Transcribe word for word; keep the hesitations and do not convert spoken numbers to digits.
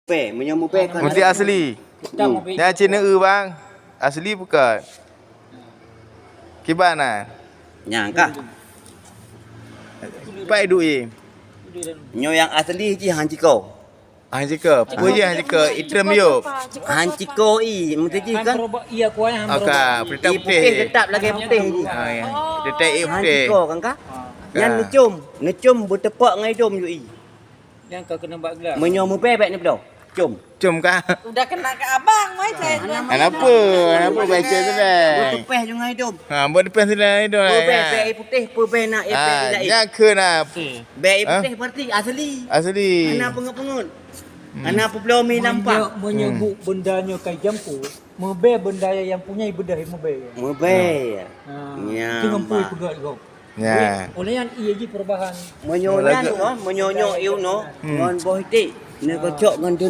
Pè, meunyoe mupè kan. Mesti asli. Hmm. Nyang cit neueu bang. Asli bukan. Kiban na. Nyang kah. Pai duek. Nyoe nyang asli jih han ciko. Han ciko. Peue jih han ciko? Item yôp. Han ciko i, meusti jih kan? Oka, putih. I putih tetap lagèe putih jih. Ah, ya. Tetap i putih. Han ciko kan kah? Kan. Nyan neucôm, neucôm beuteupok ngon idôm yôh i. Nyang ka keuneuk bak glam. Meunyoe mubèe bèk neubloe. Com. Com kah? Udah kena ke abang, wai, saya. Hana peue, hana peue, baca sudah. Beutupèh jong idôm. Ha, beutupèh sudah idôm. Peubèe, bèe i putih, peubèe na i putih laén. Nyan keu na. Bèe i putih berarti asli. Asli. Hana peungeut-peungeut. Hana peubloe mi lampak. Meunyoe, meunyoe bu benda nyoe kai jampu, mubèe benda nyang punya ibeudôh mubèe. Mubèe. Ha. Nyan. Itu mampu peugah gop. Ya. Oleh nyan, iya jih perubahan. Meunyoe nyan, oh, meunyoe nyoe ieu noh, ngon boh iték, neugocok ngon dun